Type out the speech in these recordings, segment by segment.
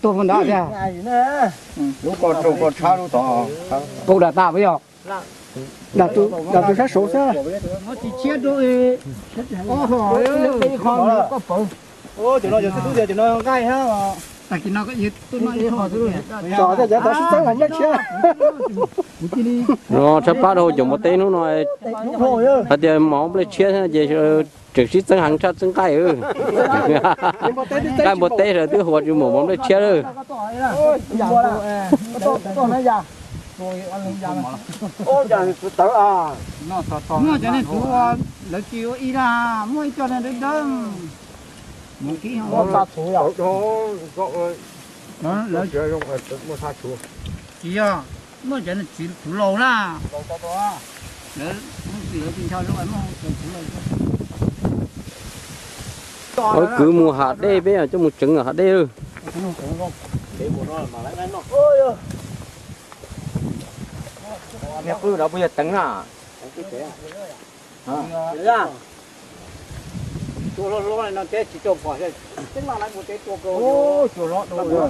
Tuaj puag nrad tiag. Lub ko tsaug ko tshab lub tod. Pau dam tas puas yog? Dam tus sab saud xwb. Tso cov tod sib txeeb los nplej tshiab. No tshab plab dhau cov npua teb hnub no hais tias mov nplej tshiab ces tseem sib txeeb heev tshaj txeeb nqaij. Nqaij npua teb sawv twb huas tsis muaj mov nplej tshiab lawm. Muaj cov niag txwv, lawv tsis ua ib na, muaj ib co niag dawb dawb. Tsis yog, muaj cov niag txwv txwv laus na. Lawv, lawv tsis ncho zoo, muaj cov txwv laus. Ov, kwv mus hav dej peb coj mus tseev hav dej lawm. Niag qwj no puas yog teev na? Cua hlob hlob no teb tsis tau pom, teb no lawv mus teb tua kau. Cua hlob, cua hlob, cua hlob.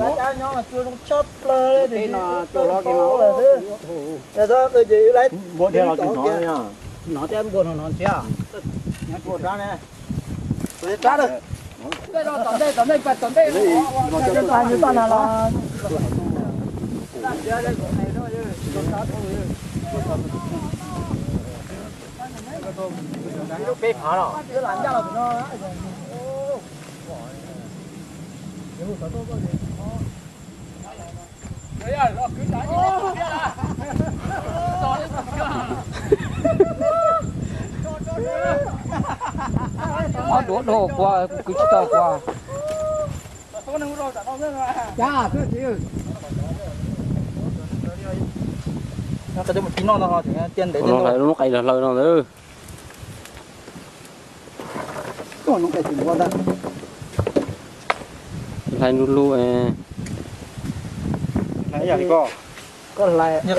Npua dhia los tsis hnov, hnov thiab npua hnov hnov thiab. Nyob cua sab ne. Tom ntej, tom ntej, tom ntej, tom ntej. Peb phav los. Ob duav dhau kua, kwv tsis tau kua. Lub qe hlawv hlawv no ntag. Hlais lug lug. Koj hlais. Nyem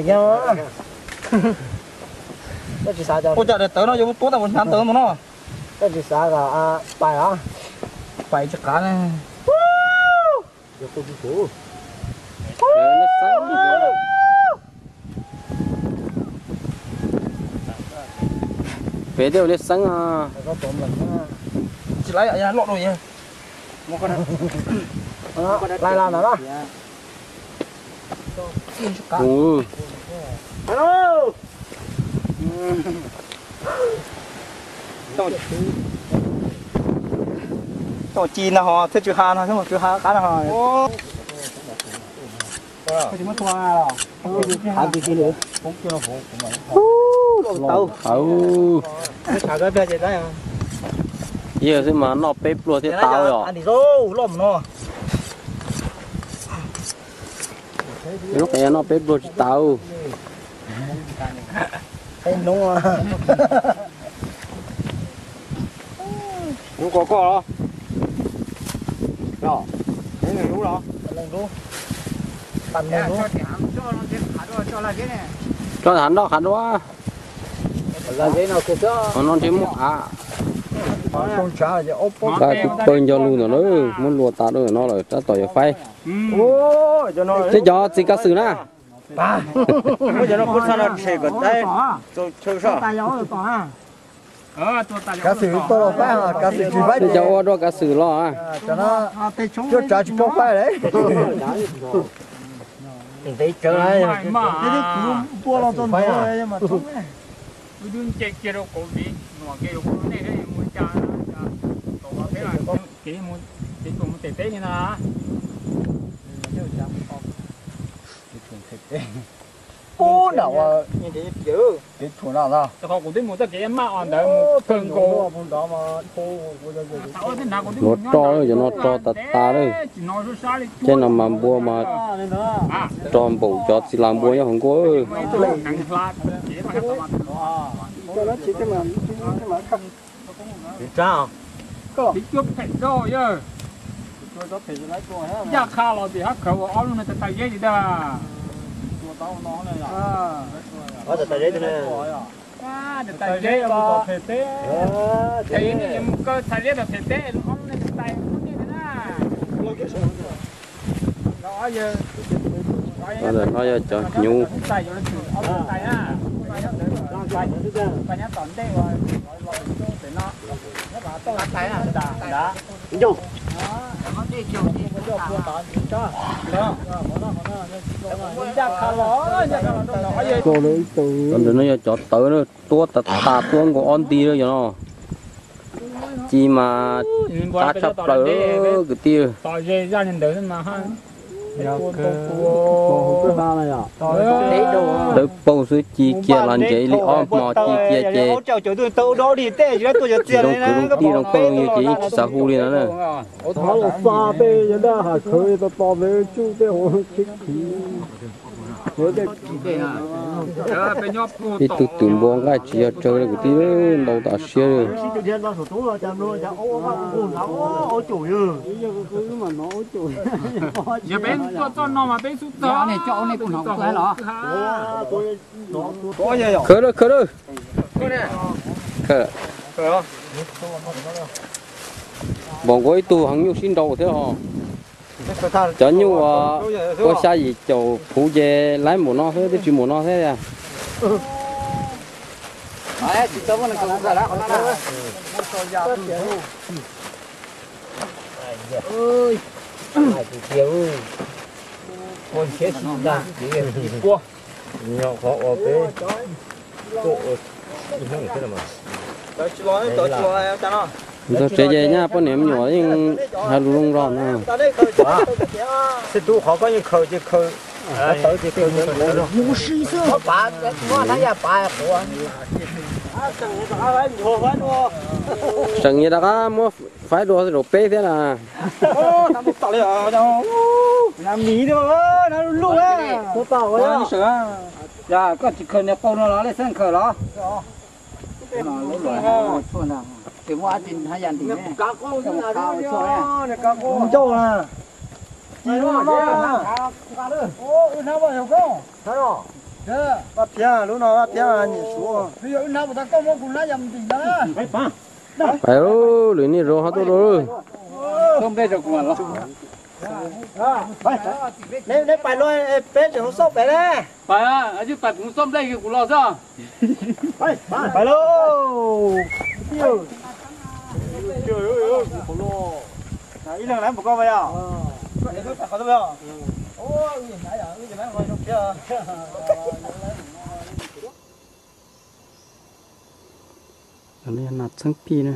nyem. Ua cas daim tawv no yuav tuab tau ua hnyav ntawd ntag no? Koj tsis xav kom pais os? Pais tsis qab ne. Pem tej ua liaj xeeb. Tsis laiv loj rau yawg. Laiv los no na. Toom ci no ho thiaj tsw ha no, thiaj tsw ha qab no ho. Yawg xwb mas noj peb pluag thiaj tau os. Lub qe noj peb pluag tsis tau. Hnub ko koj los? Los, hnub los? Tso hav nroj hav dua. Qhov no ntshe muaj av. Kuv pawg nco lug ntawm na, muab lua tas rau ntawm no lawm tab tom yuav faib. Tej cov txiv kav xwm na. Kav xwm tuaj los faib, kav xwm tsis faib. Tej cov ua rau kav xwm los. Cuab tsav tsis paub faib li. Ub, nram ua kev tshuam no ntag. Luag roj, cov no roj tas tas lawm. Tej no mas npua mas roj npaum cov txiv las npua nyob hauv nkuaj. Ncaj qha los tim hab khawv ua ob lub no tas tas zeb li dag. Tas tas zeb, tas tas zeb os. Ces nej yuav mus kaw txhais liab rau phem teb, ob lub no tas tas muab nyiaj li na. Ntawm no yog cov hnyuv. Cov ntawm no yog cov tawv na, tuab tas tas tuab nkaus ob nti lawm yog no. Ci mas qab tshaj plaws kwv tij. Dawb paug xwb, ci kiag los ntsev li ob hmo ci kiag ces tsis zoo kwv zoo tij zoo phooj ywg ces yeej tsis xav hu li no na. Ib tug twm npua nqaij tsis yog tsawg li kwv tij, ntau tas siab li. Khawb lawm, khawb lawm. Npaum nkaus ib tug heev nyuj sib nraus thiab os. Cov nyuj uas ua xya yim caum phuv ces laib npaum no xwb, twb tsis npaum no thiab. Ntxog tsev ces nyaj poj niam me nyuam yeej hais lus loo zog na. Seem yog rov qab muab faib dua zaum peb thiab na. Koj tsis khaws niag qau no los lej xeeb khaws los? Ncauj na. Vaj thiab lub no vaj thiab nyem suav. Pais lwm niag zos ho tuaj dua. Neb pais los peb tseem hu xauj pem ne. Pais, pais kuv xauj nplej kuv los xwb. Pais lauj. Ib leeg lawv mus koj yog. Nas txheeb pij na.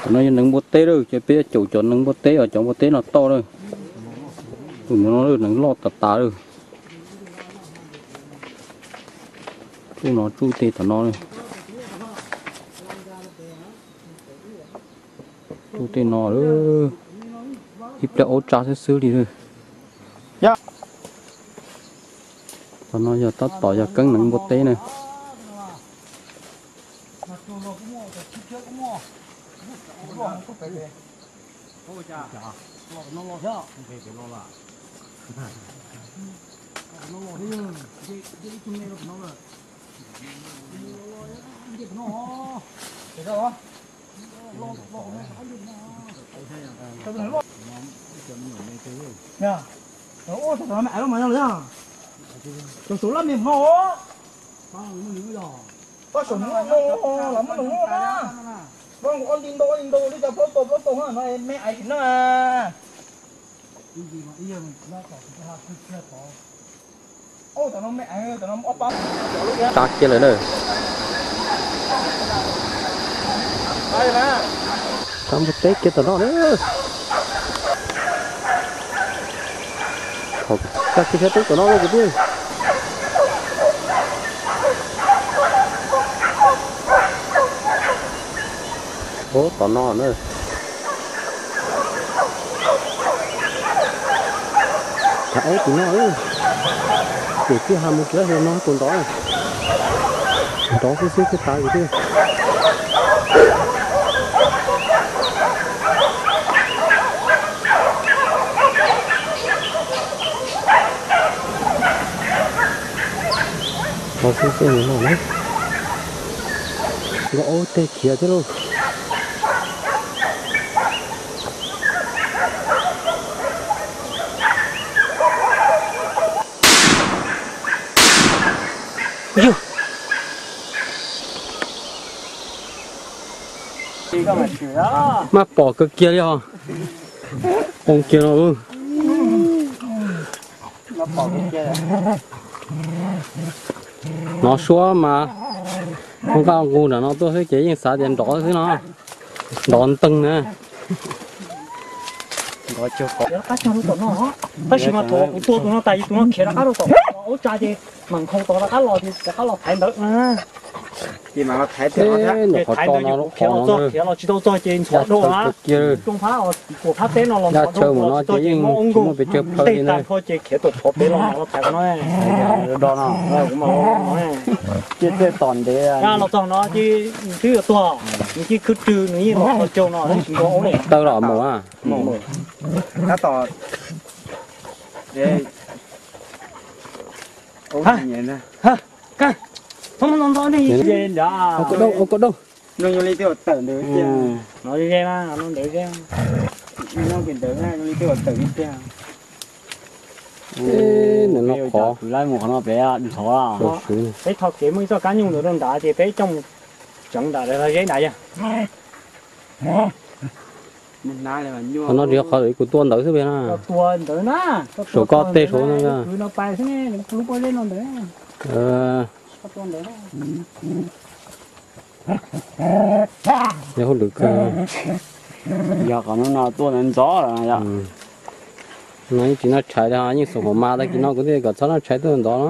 Cov no yog neev npua teb lawm, ces peb yuav caum cov neev npua teb os, cov npua teb no tauj lawm. Tus no neev loj tas tas lawm. Tsuj no tsuj tej tom no. Tsuj tej no, ib pliag aub tsa xwb xwb li lawm. Tom no yog tab tom yog keeb neev npua teb na. Tus saum laj mem hmo, pab saum no los muaj nus na. Pab nqus ob nti ntau ob nti ntau li cov plaub tau plaub tau no me aiv tsis no. Tsa kiag lawm na. Tsa npua teb kiag tom no na. Tsa kiag sab teb tom no kwv tij. Ub, tom no na. Tsa aub tim no. Ces tij ha mus kiag hlo no tus nrov. Nrov xwb xwb thiaj tas kwv tij. Ho xwb xwb no na. Nkauj aub teg khiav thiab lauj. Maj pom kawg kiag li os. Qoo kiag no. Nov suab mas ua nqaj nqug nram no tuaj xwb ces yeej xav tias nrov xwb no. Nrov nteeg na. Tab sis mas thaum kuv tua tus no tas ces tus no khiav rov qab rau tom ub tsa ces mam nkhaus tod rov qab los ces rov qab los thaiv ntawd. Ces mam los thaiv, ces thaiv ntawd ces kuv khiav los txog khiav los tsis tau txog ces ntxhov dhau na. Rooj phab os, kuam phab teb no los ntxhov dhau, kuam tsis txog ces muab ub nkaug ntej tag nrho ces khiav tuam phov pem los mam los thaiv qhov no. Do no, kuv mam los no. Los txog no ces nws twb yuav tuag, nws cia khwb rwg nws yeej los txog caug no tab sis nkaus ub ne. Tawg los mus a. Tab tom Ua koj dau, ua koj dau. Nws yuav li twb yuav tawm ntawd tiag. No ze mas, no ntawd ze. Nyob pem ntawd yuav li twb yuav tawm li tiag. Ntawm no qhov. Kuv laib mus qhov no pem ntxhov. Peb tho kev muaj ib txoj kab nyuj ntawd rau nrad ces peb coj mus tseev nram zeb nrad yog. Qhov no tsis yog qhov kuv tua ntawd xwb na. Tua ntawd na. Saum koj tej saud no. Lub pob zeb no ntawd. Yog hauj lwm kawg. Yog qhov no no tuaj ntxov ntxov. No yeej tsis noj tshais li, yeej xum hauv mas tag kis no kuv thiaj kom txhob noj tshais tuaj ntxov no.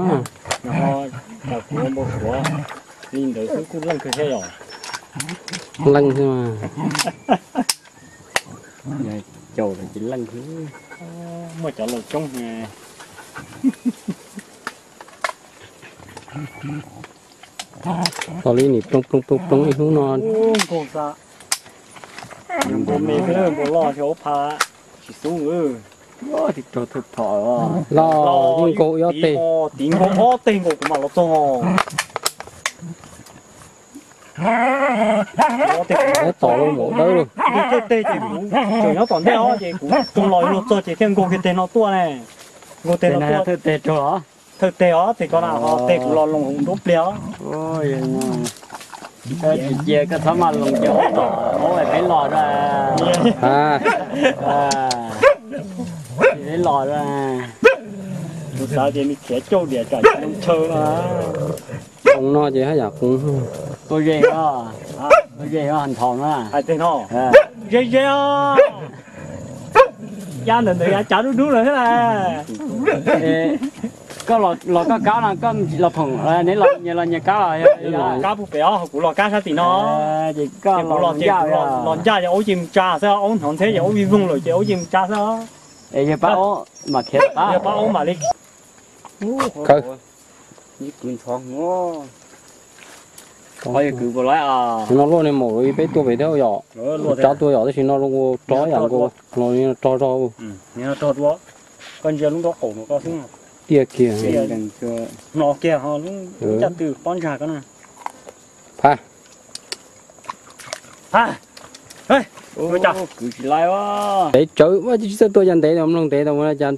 Li ntawd xwb kuj leej kawg thiab yom. Leej xwb mas. Caum lawm ces leej xwb. Muaj cov laus coob. Tos li nim ploog ploog ploog ploog ib hnub no. Npua me xwb, npua loj xyov ua pha tsis xub. Los yeej nkaug ib ob teg. Tiv nkaug ob teg nkaus kuv mam los txog. Tos los mus dawb. Thawj teg ces kuv tseem nyob tom ntej os ces kuv too los luag txog ces thiaj nkaug kiag teg no tuaj ne. Nkaug teg no tuaj. Thawj teg os, teg ko na, teg kuv los loos nruab pliag os. Tsis cia koj txhob maj loos ces ob tom peb los. Peb los. Kuv xav tias nws khiav cauj diam tsam nws ntshaw. Qoos no ces haj yam qoos. Tua ze, tua ze nthaus na. Hais teg no. Ze ze os. Ya ntawm ntawd ya cav dub dub lawm thiab na. Koj los koj kab no, koj los phoom, neb los nyias los nyias kab los. Kab puag pem os, kuv los kab sab tim no. Ces kuv los ces kuv los ncaj ces aub ces mus tsa xwb, aub hnov ntxheb ces aub vij voog lawm ces aub ces mus tsa xwb. Es yawg pab aub mam khiav, yawg pab aub mam li. Khawb. Kwv ntxhov. Kwv puas laib? No luaj ne, maum peb tua pem thiab yom. Tsav tua yom, tab sis no zoo rog yam nkaus, no rog zog. Koj ntsia lub nraub qaum no koj xwb. Tiaj kiag. Hno kiag ho lub caj tw pob ntsag koj na. Phaj. Kwv tsis laib. Ntev tsawv, tsis txawj tua cas ntev, mloog ntev tau cas.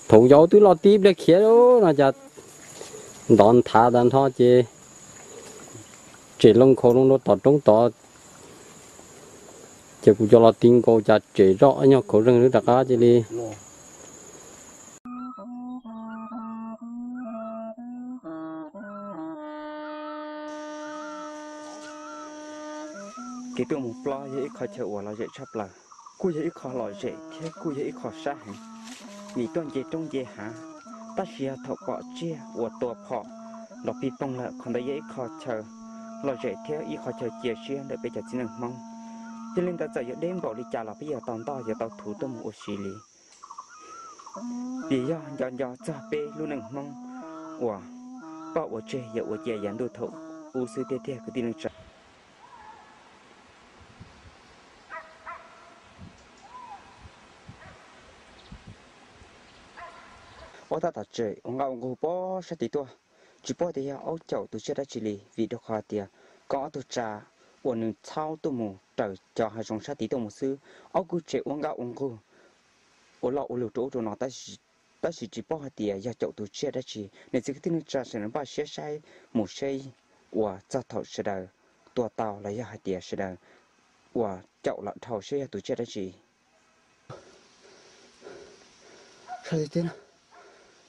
Thaum yau twb loj tib pliag khiav no cas ntov nthav tas nrho ces tsem loo khaus loo rau tom roob tod. Ces kuv cov los ti nkaus cas tsem zoj nyog khaus zeeg rov qab cia li. Kev tuaj mus plob yog ib qho chaw uas lom zem tshaj plaws, kuj yog ib qho lom zem thiab kuj yog ib qho sab heev, vim tuaj nce roob nce hav, tab sis yog thaum pom tsiaj uas tua phom los pig poog lawm, qhov ntawd yog ib qho chaw lom zem thiab ib qho chaw cia siab ntawm peb cov txiv neej Hmoob. Yog li ntawd txawm yuav deb npaum li cas los peb yuav tau ntoj yuav tau thuv tuaj mus ua si li. Vim yog nco nco txog peb lub neej Hmoob uas poj ua tseg yawm ua cia yav ntuj thaum ub xwb tiag tiag kwv tij neej tsa. Ob tab tom tsem ua nqaj ua nqug pob sab tid tuaj, tsis paub tias yog aub caum tus tsiaj dab tsi li, vim rau qhov tias koob ob tug tsa uas nws txhaub tuaj mus raws cov hav zoov sab tid tuaj mus xwb, aub kuj tsem ua nqaj ua nqug ua loj ua lug rau ub rau no, tab sis tsis paub hais tias yog caum tus tsiaj dab tsi. Niam txiv kwv tij neej tsa sawv daws npaj siab saib mus seb uas txog thaum sawv daws tua tau los yog hais tias sawv daws ua caum los dhau seb yog tus tsiaj dab tsi. Sawv daws tiag no,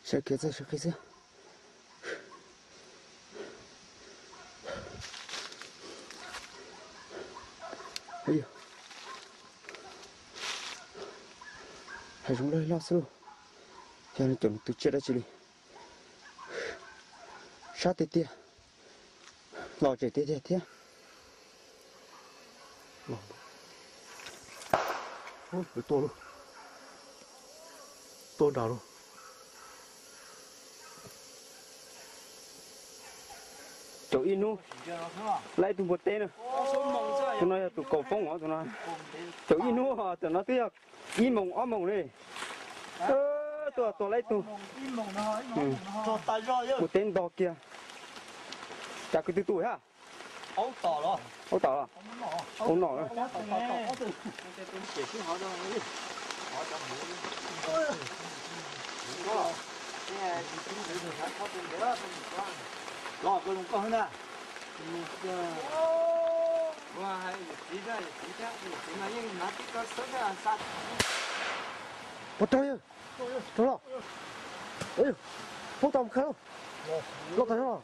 sawv kev txog sawv qis xwb. Hav zoov loj loj xwb lauj, yog caum tus tsiaj dab tsi li. Sab tiag tiag, los tseem tiag tiag thiab. Tua lauj, tua nrad lauj. Caum ib hnub, lab ib tug npua teb na. Tus no yog tus kaum foob os, tus no. Caum ib hnub, tus no twb yog ib moos ob moos li. Tuaj tua lab ib tug. Mus teb nto kiag. Cas kwv tw tu thiab. Aub tom los? Aub nom. Los koj, los koj na. Puas raug yawg? Raug los? Puab tau mus kawg lauj. Loj tas zog.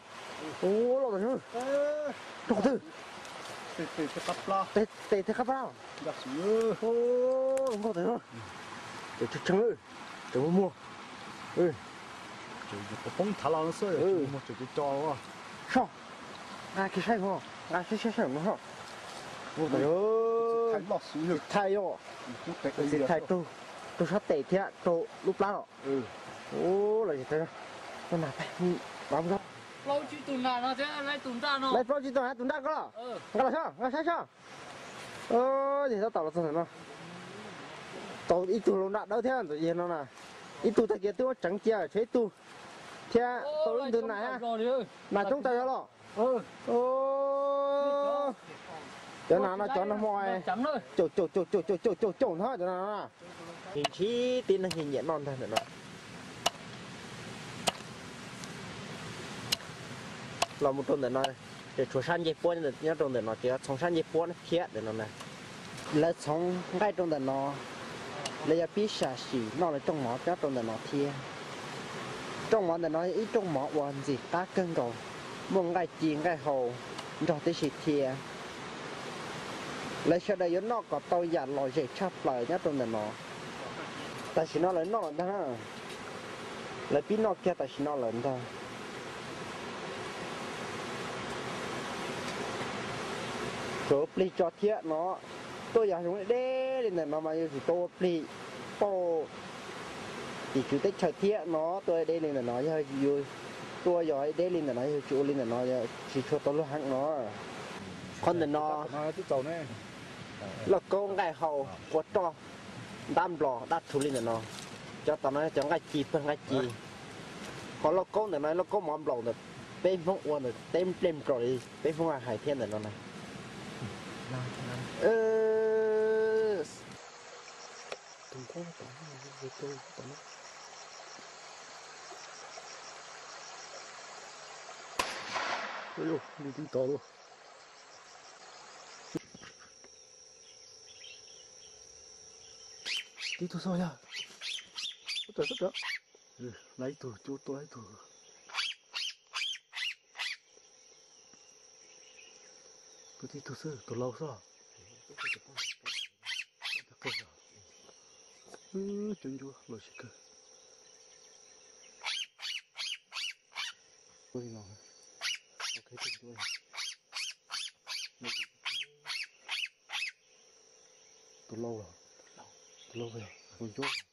Ua loj tas zog. Raug qhov twg? Tes thiaj qab plab. Nkauj tas zog. Tes tshee tshee, tseem muag muag. Poob thav los xwb, muag tseem co co. Soj, nqa kiag saib ho, nqa saib saib saib no ho. Nkauj tas zog. Thaij yom. Txiv thaij raug sab tes thiab raug lub plab los. Ua los tag, plaub tsib tug na, tus nraj ko los. Nqa los soj, nqa saib soj. Yog tab tom los txog ntawm no, tau ib tug lau nraj dawb thiab ntawm yog no na. Ib tug tag kiag twb muab tseev cia tshuav ib tug thiab tau ib tug nas thiab. Nas coob tas zog los. Cov nas no cov nag hmo caum caum caum caum caum caum caum ntag cov nas no. Ntshiv tib neeg nyiam noj ntag ntawm no. Los mus rau ntawm no, ces tshuav sab ncej puab nyob rau ntawm no, ces yuav txhoov sab ncej puab thiab ntawm no na. Lawv txhoov nqaij rau ntawm no, lawv yuav pib sam sim noj lawv rooj mov nyob rau ntawm no thiab. Rooj mov ntawm no yog ib rooj mov uas ntxim qab kawg nkaus, muaj nqaij ci nqaij hau nrog tib si thiab. Lawv sawv daws yuav noj kom tau yam lom zem tshaj plaws nyob rau ntawm no. Tam sim no lawv noj lawm ntag, lawv pib noj kiag tam sim no lawm ntag. Tsuas ua plig tso thiab no, tuaj yos zoo deb li ntawm no mas yuav tsum tau ua plig pauj tim tswv teb chaws thiab no, tuaj deb li ntawm no yog yus tuaj yos deb li ntawm no yog tsis ua li ntawm no tsis tshua tau luag heev no. Qhov ntawm no lauj kaub nqaij hau ua roj ntab nplos dab rhuv li ntawm no. Cov tom no cov nqaij ci pawg nqaij ci. Qhov lauj kaub ntawm no lauj kaub mov nplaum ntawm peb Hmoob ua ntawm teb nplej nplaum li peb Hmoob hais thiab ntawm no na. Tib tug tod lauj. Tib tug xwb yog. Lawv ib tug, tua lawv ib tug. Tua tib tug xwb, tus laus xwb. Cov ncuav los tsis kawg. Tus laus, tus laus, tus ncuav.